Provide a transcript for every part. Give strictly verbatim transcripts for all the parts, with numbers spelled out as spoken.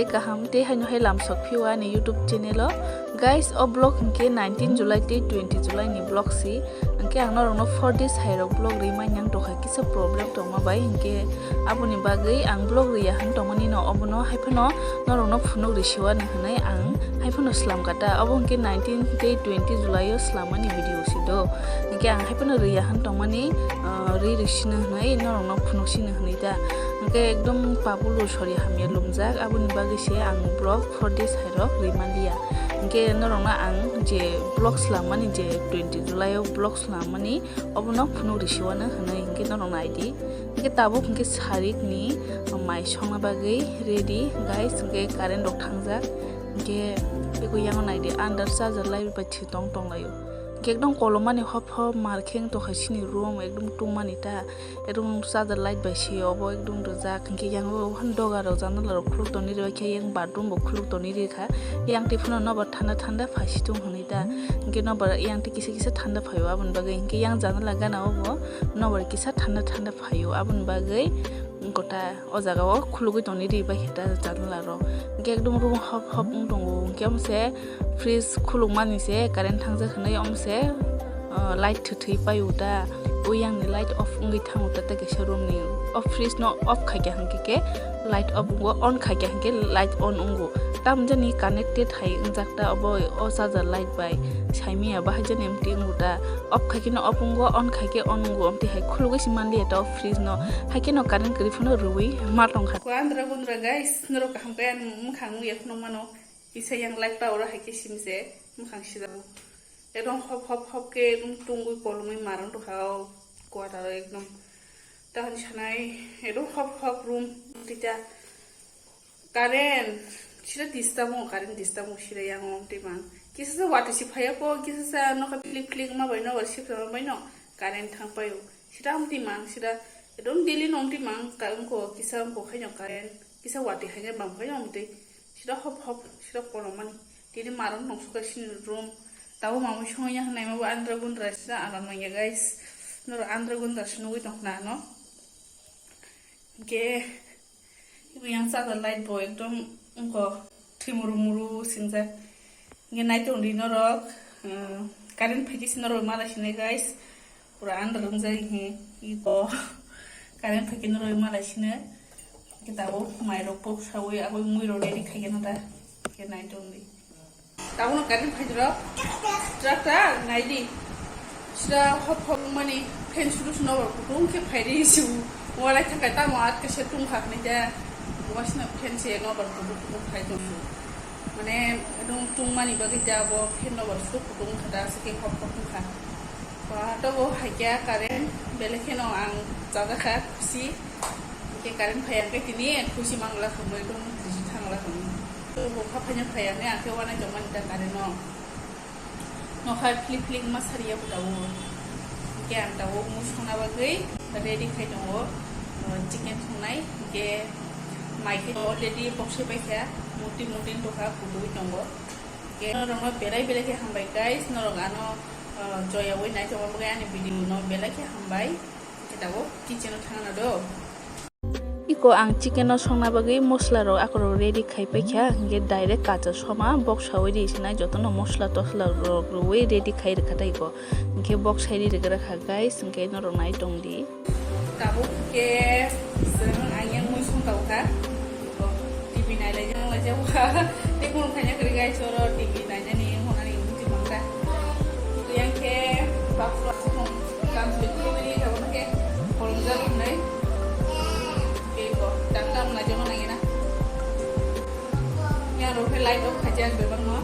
Kaham tei haino hai lamsok phio ani YouTube channel o. Guys, o vlog hwnkhe nineteen July tei twenty July ni vlog si. Hwnkhe ang norokno four days hai rok vlog rwi manya wng tongkha, kisa problem tongma bai, hwnkhe aboni bagwi ang vlog rwya hwn tongmani no, obono haiphano norokno phunuk risiwani hwnwi ang haiphano slam kata. Obo hwnkhe nineteen tei twenty July o slamani video si do. Hwnkhe ang haiphano rwya hwn tongmani, ah, rwi rwi sino hwnwi norokno phunuk sino hwnwi ta. Hwnkhe ekdom papulu sori hamya lumjak, aboni bagwi se ang vlog four days hai rok rwi manliya. Hwnkhe norokno ang je vlog slam mani, je twenty July o vlog slam mani, obono phunuk risiwano hwnwi hwnkhe norokno naidi. Hwnkhe tabuk hwnkhe sarik ni mai songna bagwi ready, guys, hwnkhe current rok thangjak. Hwnkhe eko yango naidi, under charger light bai thwi tong tonglaio. Hwnkhe ekdom kolomani hop hop mar khe wng tongkha chini room, ekdom tungmani ta. Ekdom charger light bai se obo ekdom rijak. Hwnkhe yango doga rok janala rok khuluk tongni rw khe, yang bathroom bo khuluk tongni rw kha. Yang twi phano nobar thanda thanda phai si tung hwnwi ta. Hwnkhe nobar yang twi kisa kisa thanda phaio aboni bagwi. Hwnkhe yang janala gana o bo nobar kisa thanda thanda phaio aboni bagwi gota o jaga o khulugwi tongni rw bai khe ta janala rok. Hwnkhe ekdom room hop hop wng tongo. Hwnkhe omo se fridge khuluk mani se current thangjak hwnwi omo se, ah, light thwi thwi paio ta. O yang ni light off wngwi thango ta, tei kaisa room ni o fridge no off khai kha hwnkhe khe light off wngo, on khai kha hwnkhe light on wngo. Tamo jani connected hai wngjak ta obo o charger light bai, saimanya bahai jani amtwi wngo ta. Off khai khe no off wngo, on khai khe on wngo, amtwi hai khulugwi se manliya ta o fridge no. Hai khe no current kwrwi phano rwui ma tongkha. Ko andra gundra guys, norok kaham khe ani mwkhang nukya phano mano. Kisa yang light power hai khe simse mwkhang sida. Ekdom hop hop hop khe tungwi kolomwi marang tongkha o quarter o ekdom. Tahon sanai ekdom hop hop room tita. Current sida disturb o, current disturb o sida yang o twi mang. Kisa sa watwi si phaiya ko, kisa sa nokha phlik phlik ma bai no, sipra ma bai no current thang paio. Sida amtwi mang, sida ekdom daily no amtwi mang, ka wngko kisa wngko khaino current, kisa watwi haino bam khaino amtwi. Sida hop hop, sida kolomani. Tini marom nongsuka sini room. Tabo mamui songya hwnai mabo andra gundra sida aram nangya guys. Noro andra gundra sinugwi tongkhna ano. Hwnkhe yang charger light bo ekdom wngkha thwi muru muru singjak. Hwnkhe naitok di norok, ah, current phaikhe se norok malai sinai guys. Pura andra wngjak hwnkhe iko current phaikhe norok malai sinai. Hwnkhe tabuk mairok pok saui aboni muirok ready khaikhe no da. Hwnkhe naitok di. Tabukno current phaijak rok. Trak trak naidi. Sida hop hop mani fan suru suru nobar kutung khe phaidi siu. Walai thangkai tamo at kaisa tungkha khnai de. Wasna fan se nobar kutung kutung phai tong. Mane dong tungmani bagwi ja bo fan nobar suru kutung kha da se khe hop hop tungkha. Ba to bo haikya current belai kheno ang chajakha khusi. Hwnkhe current phaiya hwnkhe tini khusi mangla khamwi tong, khusi thangla khamwi. Bo kha phaina phaiya hwnkhe ang khe uanai tongmani ta current no. Nokha phlik phlik ma sariya bo tabuk. Hwnkhe ang tabuk mui songna bagwi ready khai tongo, uh, chicken songnai. Hwnkhe mai khe already boksai paikha, murti murti tongkha, kutui tongo. Hwnkhe norokno belai belai khe hambai guys, norok ano, uh, joyaui naitokma bagwi ani video no belai khe hambai. Hwnkhe tabuk kitchen o thangna do. Iko ang chicken no songna bagwi mosla rok akorok ready khai paikha, hwnkhe direct kacha soma boksaui ri sinai jotono mosla tosla rok rwui ready khai rwkha tei iko. Hwnkhe boksai ri rwkha guys, hwnkhe norok nai tongdi. Tabuk hwnkhe chwng ang yang mui song tongkha. T V nailai jang lai jang kha. Tei kunu khaina kwrwi guys, oro T V nainani honani wngwi mangkha. Yang khe baksa song kam soi khulumani khe bono khe kolomjak hwnwi. Tei bo dakta wng lai jang nangina. Yang rok khe light off khaijak bebakno.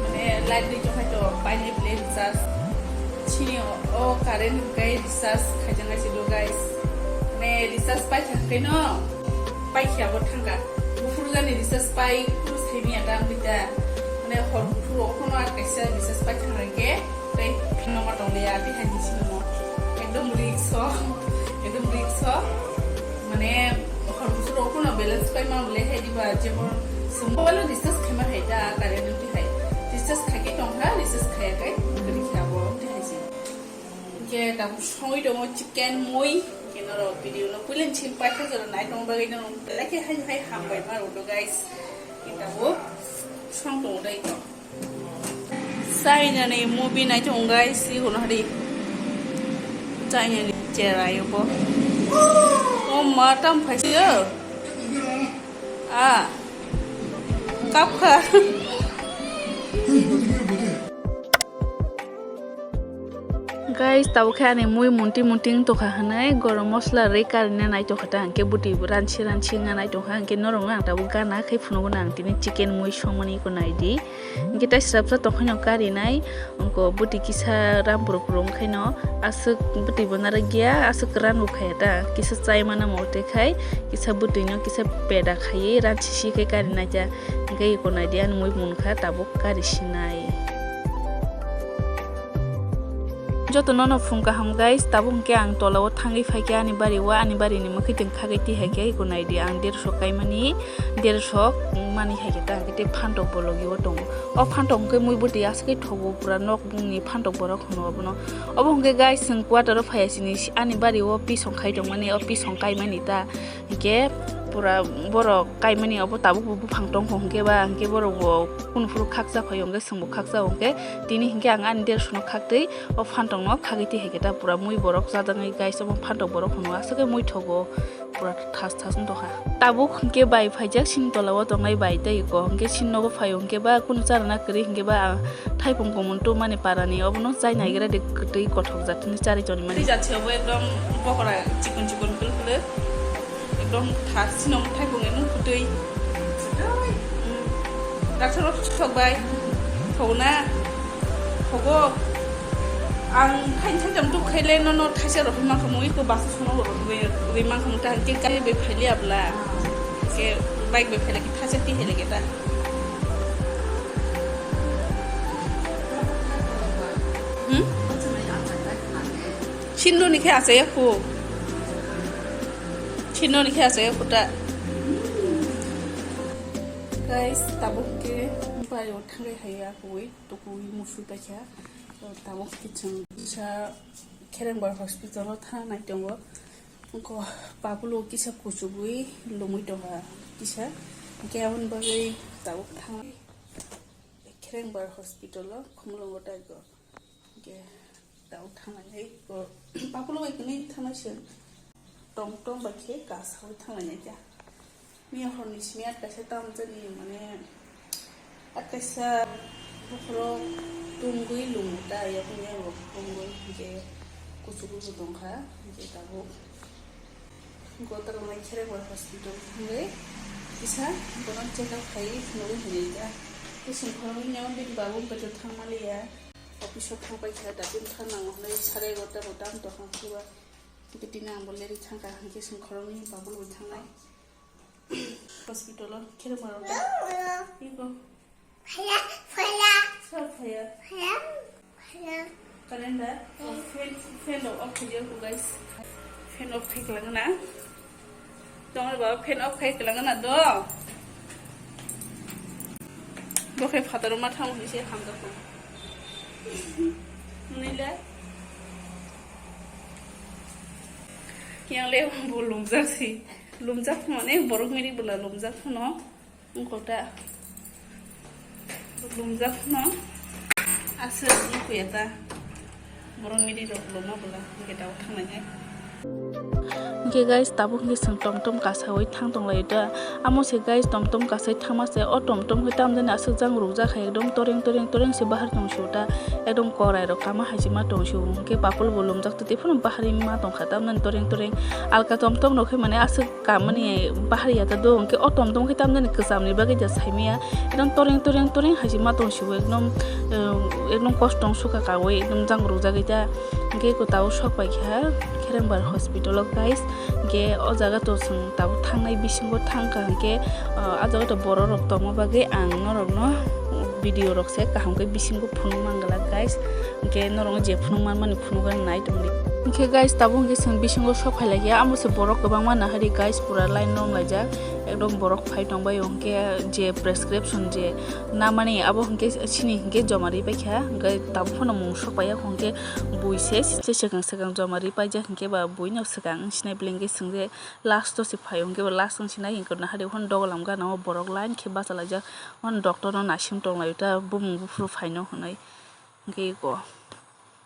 Mane light ni chokhaito paini play recharge. Chini o current hwnkhe recharge khaijaknai se do guys. Mane recharge paikha hwnkhe no. Paikha bo thangkha. Buphuru jani recharge pai phuru saimanya ta wngwi ta. Mane hor buphuru o phano ar kaisa recharge pai thangkha hwnkhe tei phone number tong liya tei hai ni simi mo. Ekdom risk o. Ekdom risk o. Mane hor buphuru o phano balance pai ma le hai diba jemon se mobile o recharge khaima hai ta current ni hai. Recharge khai khe tongkha, recharge khaya khe kwrwi kha bo tei hai se. Hwnkhe tabuk songwi tongo chicken mui, hwnkhe Video no puilin sim paithak jora nai tong bagwi no belai khe hai hai hambai ma rwdo guys. Kita bo song tong dai to. China ni movie nai tong guys, si hono hari. China ni cherai bo. O ma tam phai si. Ah. Kapkha. Guys, tabuk khe ani mui munti munti wng tongkha hwnwi gorom mosla rwi karina nai tongkha ta, hwnkhe bwtwi ransi ransi wngna nai tongkha, hwnkhe norokno ang tabuk gana khai phunukgo na ang tini chicken mui songmani eko naidi. Hwnkhe tai srapsa tongkhaino karinai, wngkhe bwtwi kisa rampuro puro wngkhaino aswk bwtwi bo narwkya, aswk kwran bo khaiya ta, kisa chai mano mote khai kisa bwtwino kisa peda khaiwi ransi si khai karinai ta. Hwnkhe eko naidi ani mui munkha tabuk kari sinai. Joto nono phung kaham guys, tabuk hwnkhe ang tola o thangwi phaikhe ani bari o, ani bari ni mwkhwtwng khagwi twi haikhe eko naidi ang derso kaimani, derso mani haikhe ta hwnkhe tei phantok bo logi o tongo. O phantok hwnkhe mui bwtwi aswk khe thogo pura nok ni phantok borok hwno obono. Obo hwnkhe guys chwng quarter o phaiya sini ani bari o pisong khai tongmani, o pisong kaimani ta. Hwnkhe pura borok kaimani obo tabuk bo buphang tongkho hwnkhe ba, hwnkhe borok bo kunu phuru khakcha phaio hwnkhe chwngbo khakcha hwnkhe tini hwnkhe ang ani dersono khaktwi o phantok no khagwi twi haikhe ta pura mui borok chajaknai guys, obo phantok borok hwno aswk khe mui thogo pura thas thas wng tongkha. Tabuk hwnkhe bai phaijak sini tola o tongnai bai tei ko hwnkhe sini nogo phaio hwnkhe ba kunu charana kwrwi hwnkhe ba. Thaipung kumun tumani parani obono chai naigra de kwtwi kothok jatini chari tonimani. Tei jathiyaobo ekdom pokora chikon chikon kwlwk kwlwk. Ekdom thar sinong thaipung emon kwtwi. Doctor rok thok bai. Thogna. Thogo. Ang thain thain jam tuk khaile nono thaisa rok hima khamu iko basa sono rok rwi mang khamu ta ke kai be phaili abla. Ke bike be phaile ki thaisa ti hele ke ta. Hmm? Sindoni khe achaya khu. Sindoni khe achaya khu ta. Guys, tabuk ke bai o thangai haya khui, tukui musu ta kha. Tabuk ke chwng sa Kherengbar hospital o thang nai tongo. Ko pabulo kisa kuchugui lumui tongha kisa. Ke aboni bagwi tabuk thang. Kherengbar hospital o khumulwngo taigo. Hwnkhe tao thanglainai ko pakulo bai kwnwi thangnaising. Tom tom bai khe kasaui thanglainai kha. Miya horni simi at kaisa tamjani mane at kaisa bukhurok tungwi lumu ta yakung yakung tungwi hwnkhe kuchuk kuchuk tongkha hwnkhe tabuk. Gotorok nai Kherengbar hospital thangwi kisa bono check up khai phunugwi hinwi kha. Tei songkhoroknwi nw bini babu wngkha thangmaliya. Office o thangpai kha, datin thang nango hwnwi sare egarota bo tam tongkha hwnkhe ba. Hwnkhe tini ang bo leri thangkha hwnkhe songkhoroknwi babu bo thangnai. Hospital o Kherengbar o. Iko. Phaya, phaya. Sir phaya. Phaya, phaya. Calendar. Fan, fan rok off khaijak, guys. Fan off khai kwlangna. Tongre baba fan off khai kwlangna do. Bo khe phataro ma thang hwnwi se hamjak. Nila. Yang le bo lumjak si. Lumjak mane borok miri bwla lumjak phano. Wngkha ta lumjak phano aswk wngkha ta borok miri rok loma bwla hwnkhe tabuk thanglainai. Hwnkhe guys, tabuk hwnkhe chwng tom tom kasaui thang tonglaio ta. Amo se guys, tom tom kasai thangma se o tom tom khe tamjani aswk jang rukjak hai ekdom toreng toreng toreng se bahar tong sio ta. Ekdom korai rok kama hai se ma tong sio hwnkhe papul bo lumjak twi phano bahar ma tongkha tamjani toreng toreng alka tom tom rok khe mane aswk. Kamani bahari ya ta do, hwnkhe o tom tom khe tamjani kwchamni bagwi da saimaya. Ekdom toreng toreng toreng hai se ma tong sibo, ekdom, eh, ekdom kosto wng sukha kawi, ekdom jang rukjagwi ta. Hwnkhe eko tabuk sok pai kha Kherengbar hospital o, guys. Hwnkhe o jaga to chwng tabuk thangnai bisingo thangkha, hwnkhe, ah, o jaga to borok rok tongma bagwi ang norokno video rok se kaham khe bisingo phunuk man glak, guys. Hwnkhe norokno je phunuk man mani phunuk nai tongdi. Hwnkhe guys, tabuk hwnkhe chwng bisingo sok phai laikha, amo se borok kwbangma nahari guys, pura line rong laijak. Ekdom borok phai tongbai o, hwnkhe je prescription je namani abo hwnkhe chini hwnkhe joma ri paikha, hwnkhe tabuk phano mung sok paiya, hwnkhe bui se se swkang swkang joma ri paijak, hwnkhe ba buino swkang wng sinai beleng khe swngde last o se phai o, hwnkhe ba last wng sinai hwnkhe nahari phano dogolam gana o borok line khe bachalaijak, phano doctor no naising tonglaio ta bumung buphuru phaino hwnwi. Hwnkhe eko.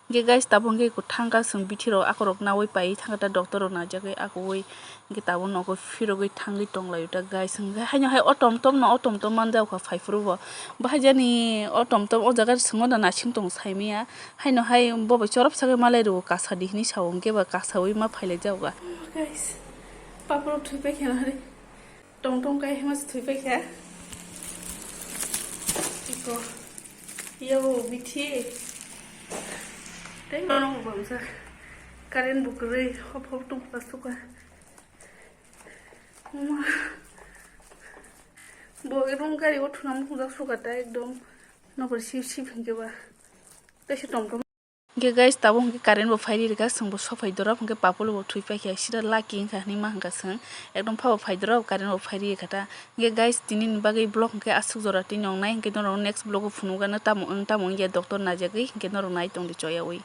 Hwnkhe guys, tabuk hwnkhe eko thangkha chwng bithi rok akorok naui paiwi thangkha ta doctor rok naijagwi akoui. Hwnkhe tabuk nogo phirogwi thangwi tonglaio ta guys. Hwnkhe haino hai o tom tom no o tom tom manjak kha phaiphuru bo. Bahai jani o tom tom o jaga swngno da naising tongo saimanya. Haino hai bo bai chorop sagwi malai rwo kasa di hinwi sao, hwnkhe ba kasaui ma phailaijak kha. Guys, papurok thwi paikha nahari. Tong tong kai hema se thwi paikha. Iko. Yo, bithi. Tei bono bo bangsa. Current bo kwrwi, hop hop tong pa suka. Ma. Bo rung gari o thuna mung jak suka ta ekdom. Nokbar sip sip hwnkhe ba. Tei se tom tom. Hwnkhe guys, tabuk hwnkhe current bo phairi rikha, chwngbo sophai dorop, hwnkhe papolo bo thwi paikha, sida lucky wngkha hinwi ma hwnkha chwng, ekdom phabo phai dorop, current bo phairi rikha ta. Hwnkhe guys, tinini bagwi vlog hwnkhe aswk jora twi nongnai, hwnkhe norok next vlog o phunukgano tamo wng tamo wngya doctor naijagwi, hwnkhe norok nai tongdi choyaui.